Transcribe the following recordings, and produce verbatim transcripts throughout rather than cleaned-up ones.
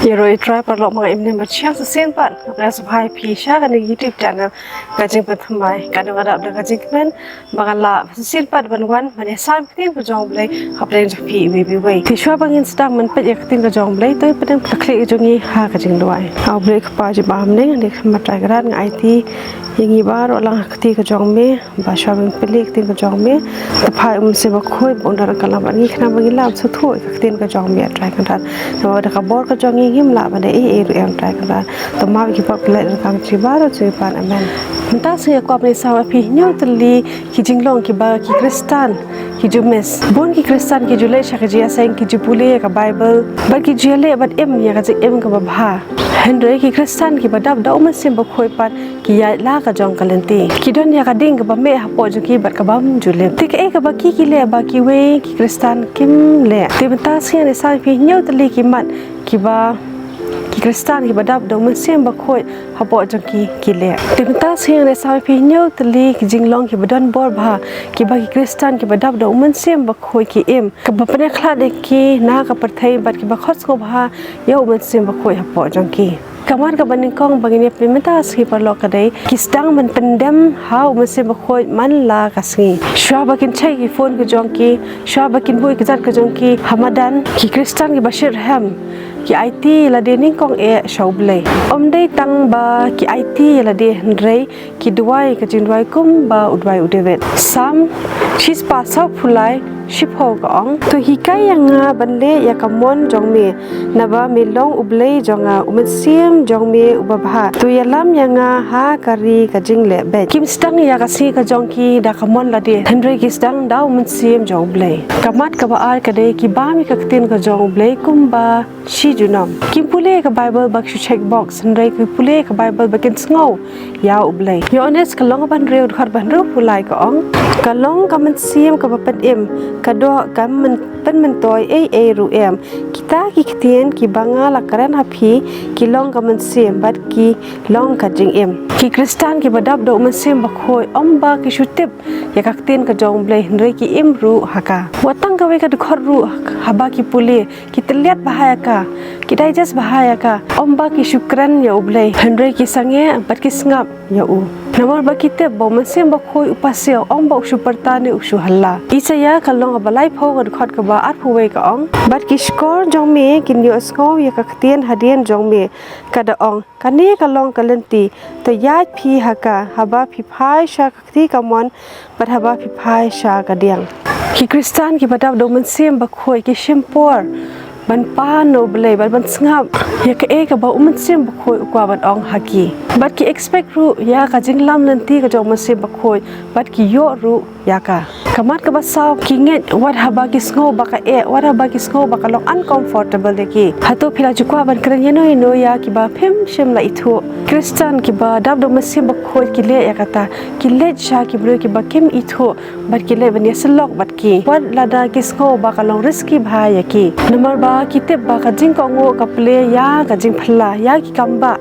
Ïaroh ïa u Trai paralok, ma nga Imnem Batshang. Sa shisien pat nga sngewbha ïa phi sha kane ka YouTube channel Ka Jingpynthymmai. Kane ka dap da ka jingkmen ba nga lah sa shisien pat ban wan ban ïasam ïa ka ktien ka jong U Blei hapdeng jong phi iwei pa iwei. Te shuwa ba ngin sdang ban peit ïa ka ktien ka jong U Blei, to ïa pdiang ka khlieh ka jong ngi ha ka jingduwai. A U Blei Kpa jong ngi ba ha bneng, ha kane ka khyllipmat Trai Kynrad nga aiti ïa ngi baroh lang ha ka kti ka jong me, ba shuwa ba ngin pule ïa ka ktien ka jong me, to phah ïa U Mynsiem Bakhuid ba un don ryngkat lang bad ngi khnang ba ngin lah ban sngewthuh ïa ka ktien ka jong me, A Trai Kynrad. Namar ba da ka bor ka jong ngi ngim lah ban da ei ei ruh em, Trai Kynrad. To map ïa ki pop ki lait ryngkat bad ngi baroh jingpang. Amen. Mynta sngi nga kwah ban ïasam ïa phi hynñiew tylli ki jinglong kiba ki Khristan ki ju miss. Bun ki Khristan ki ju leit sha ka jingïaseng, ki ju pule ïa ka Baibl bad ki ju ïaleh ban im ïa ka jingim kaba bha. Hynrei ki Khristan kiba dap da U Mynsiem Bakhuid pat ki ïaid la ka jong ka lynti. Ki don ïa ka ding kaba meh hapoh jong ki bad ka bym ju lip. Te kaei kaba ki ki leh ba kiwei ki Khristan kim leh? Te mynta sngi ngan ïasam ïa phi hynñiew tylli ki mat kiba ki Khristan kiba dap da U Mynsiem Bakhuid hapoh jong ki ki leh. Te mynta sngi ngan ïasam ïa phi hynñiew tylli ki jinglong kiba don bor bha kiba ki Khristan kiba dap da U Mynsiem Bakhuid ki im, kaba pynïakhlad ïa ki na ka pyrthei bad kiba khot sngewbha ïa U Mynsiem Bakhuid hapoh jong ki. Ka mat kaba nyngkong ba ngin ïa peit mynta sngi paralok ka dei, ki sdang ban pyndem ha U Mynsiem Bakhuid man la ka sngi. Shuwa ba kin check ki phone ka jong ki, shuwa ba kin buh ïa ka jait ka jong ki ha madan, ki Khristan kiba shitrhem ki aiti ïa lade nyngkong eh sha U Blei. Ym dei tang ba ki aiti ïa lade, hynrei ki duwai ka jingduwai kumba u duwai u David. Salm shispah sawphew lai, shiphew ka ong: To hikai ïa nga ban leh ïa ka mon jong me, naba me long U Blei jong nga, U Mynsiem jong me uba bha, to ïalam ïa nga ha ka ri ka jingleh beit. Kim sdang ïa ka sngi ka jong ki da ka mon lade, hynrei ki sdang da U Mynsiem jong U Blei. Ka mat kaba ar ka dei, ki bam ïa ka ktien ka jong U Blei kumba shi junom. Kim pule ka Baibl ba ki shu check box, hynrei ki pule ka Baibl ba kin sngew ïa U Blei. Ïoannis ka lynnong ba hynriew dkhot ba hynriewphew lai ka ong: Ka long ka mynsiem kaba pynim, ka doh kam pynmyntoi ei ei ruh em. Kita ki ktien kiba nga la kren ha phi ki long ka mynsiem bad ki long ka jingim. Ki Khristan kiba dap da U Mynsiem Bakhuid ym ba ki shu tip ïa ka ktien ka jong U Blei, hynrei ki im ruh ha ka. Wat tang kawei ka dkhot ruh haba ki pule, ki tylliat bha ïa ka, ki digest bha ïa ka. Ym ba ki shu kren ïa U Blei, hynrei ki sangeh bad ki sngap ïa u. Namar ba ki tip ba U Mynsiem Bakhuid u pasiaw, ym ba u shu pyrta ne u shu halla. Isaïah ka lynnong ba laiphew ka dkhot kaba arphew wei ka ong: Bad ki shkor jong me kin ïohsngew ïa ka ktien hadien jong me, ka da ong: Kane ka long ka lynti, to ïaid phi ha ka, haba phi phai sha ka kti kamon bad haba phi phai sha ka diang. Ki Khristan kiba dap da U Mynsiem Bakhuid ki shim por ban pan na U Blei bad ban sngap ïa kaei kaba U Mynsiem Bakhuid u kwah ban ong ha ki. Bad ki expect ruh ïa ka jinglam lynti ka jong U Mynsiem Bakhuid bad ki ïoh ruh ïa ka. Ka mat kaba saw, ki ngeit wat haba ki sngew ba ka eh, wat haba ki sngew ba ka long uncomfortable ïa ki. Hato phi la ju kwah ban kren ïano ïano ïa kiba phim shym la ithuh? Khristan kiba dap da U Mynsiem Bakhuid ki leh ïa kata, ki leit sha ki briew kiba kim ithuh bad ki leit ban ïasyllok bad ki, wat lada ki sngew ba ka long risky bha ïa ki. Namar ba ki tip ba ka jingkohnguh ka plie ïa ka jingphylla, ïa ki kambah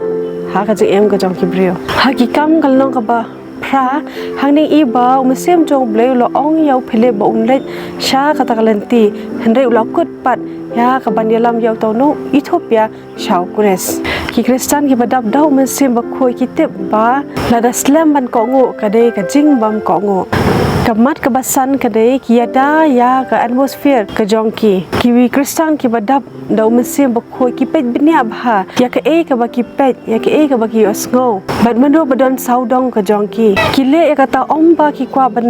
ha ka jingim ka jong ki briew. Ha Ki Kam ka lynnong kaba phra, hangne i ba U Mynsiem jong U Blei u la ong ïa u Philip ba un leit sha kata ka lynti, hynrei u la kut pat ïa ka ban ïalam ïa uta uno u Ethiopia sha U Khrist. Ki Khristan kiba dap da U Mynsiem Bakhuid ki tip ba lada slem ban kohnguh ka dei ka jingbymkohnguh. Ka mat kaba san ka dei, ki ïada ïa ka atmosphere ka jong ki. Kiwei Khristan kiba dap da U Mynsiem Bakhuid ki peit bniah bha ïa kaei kaba ki peit, ïa kaei kaba ki ïohsngew. Bad mynno ba don sawdong ka jong ki, ki leh ïa kata ym ba ki kwah ban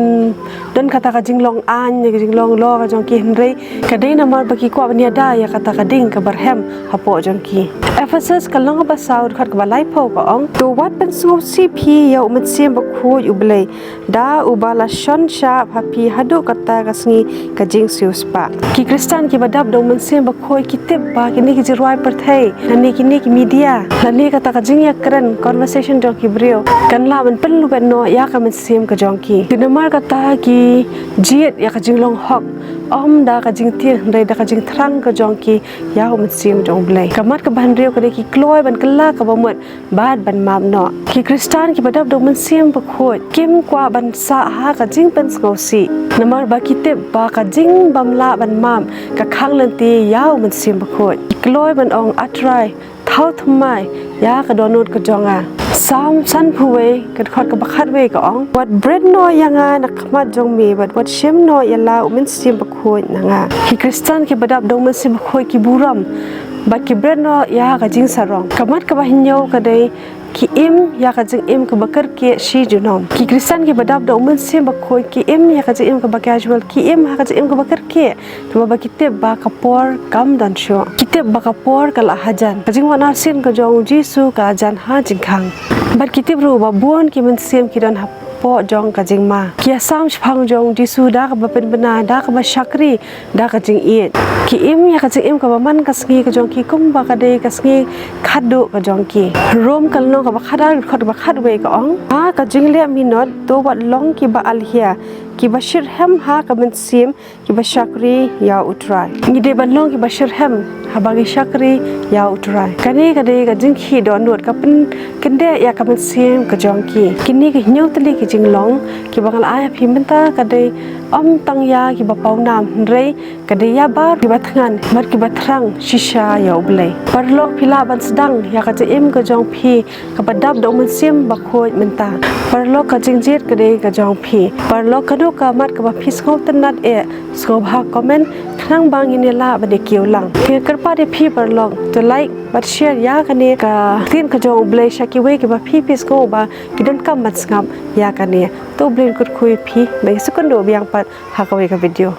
don kata ka jinglong aiñ, ka jinglong law ka jong ki, hynrei ka dei namar ba ki kwah ban ïada ïa kata ka ding kaba rhem hapoh jong ki. Ephesus ka lynnong ba saw dkhot kaba laiphew ka ong: To wat pynsngewsih phi ïa U Mynsiem Bakhuid U Blei, da uba la shon shah ha phi haduh kata ka sngi ka jingsiewspah. Ki Khristan kiba dap da U Mynsiem Bakhuid ki tip ba kine ki jingrwai pyrthei, lane kine ki media, lane kata ka jingïakren, conversation jong ki briew, kan lah ban pynlwet noh ïa ka mynsiem ka jong ki. Te namar kata ki jied ïa ka jinglong hok, ym da ka jingtieng hynrei da ka jingthrang ka jong ki ïa U Mynsiem jong U Blei. Ka mat kaba hynriew ka dei, ki kloi ban kylla kaba mut bad ban map noh. Ki Khristan kiba dap da U Mynsiem Bakhuid kim kwah ban sah ha ka jingpynsngewsih, namar ba ki tip ba ka jingbymlah ban map ka khang lynti ïa U Mynsiem Bakhuid. Ki kloi ban ong, A Trai, thaw thymmai ïa ka dohnud ka jong nga. Salm sanphew wei, ka dkhot kaba khatwei ka ong, wat bret noh ïa nga na khmat jong me, bad wat shim noh ïa la U Mynsiem Bakhuid na nga. Ki Khristan kiba dap da U Mynsiem Bakhuid ki burom bad ki bret noh ïa ka jingsarong. Ka mat kaba hynñiew ka dei, ki im ïa ka jingim kaba kyrkieh shi junom. Ki Khristan kiba dap da U Mynsiem Bakhuid ki im ïa ka jingim kaba casual, ki im ha ka jingim kaba kyrkieh. Namar ba ki tip ba ka por kam don shuh. Ki tip ba ka por ka la hajan. Ka jingwan arsien ka jong U Jisu ka la jan ha jingkhang. Bad ki tip ruh ba bun ki mynsiem ki don hapoh jong ka jingma. Ki ïasam shaphang jong U Jisu da kaba pynbna, da kaba shakri, da ka jingïeit. Ki im ïa ka jingim kaba man ka sngi ka jong ki kumba ka dei ka sngi khatduh ka jong ki. Rom ka lynnong kaba khatar, dkhot kaba khatwei ka ong, ha ka jingleh minot, to wat long kiba alhia, kiba shitrhem ha ka mynsiem, kiba shakri ïa U Trai. Ngi dei ban long kiba shitrhem haba ngi shakri ïa U Trai. Kane ka dei ka jingkhih dohnud, ka pynkyndit ïa ka mynsiem ka jong ki. Kine ki hynñiew tylli ki jinglong kiba nga la ai ha phi mynta ka dei ym tang ïa kiba pawnam, hynrei ka dei ïa baroh kiba thngan bad kiba thrang shisha ïa U Blei. Paralok, phi lah ban sdang ïa ka jingim ka jong phi kaba dap da U Mynsiem Bakhuid mynta. Paralok, ka jingjied ka dei ka jong phi. Paralok, kano ka mat kaba phi sngewtynnad eh, sngewbha comment, khnang ba ngin ïa lah ban ïa kiew lang. Nga kyrpad ïa phi paralok, to like bad share ïa kane ka ktien ka jong U Blei sha kiwei kiba phi phi sngew ba ki donkam ban sngap ïa kane. To U Blei un kyrkhu ïa phi, ba ngin sa ïakynduh biang pat ha kawei ka video.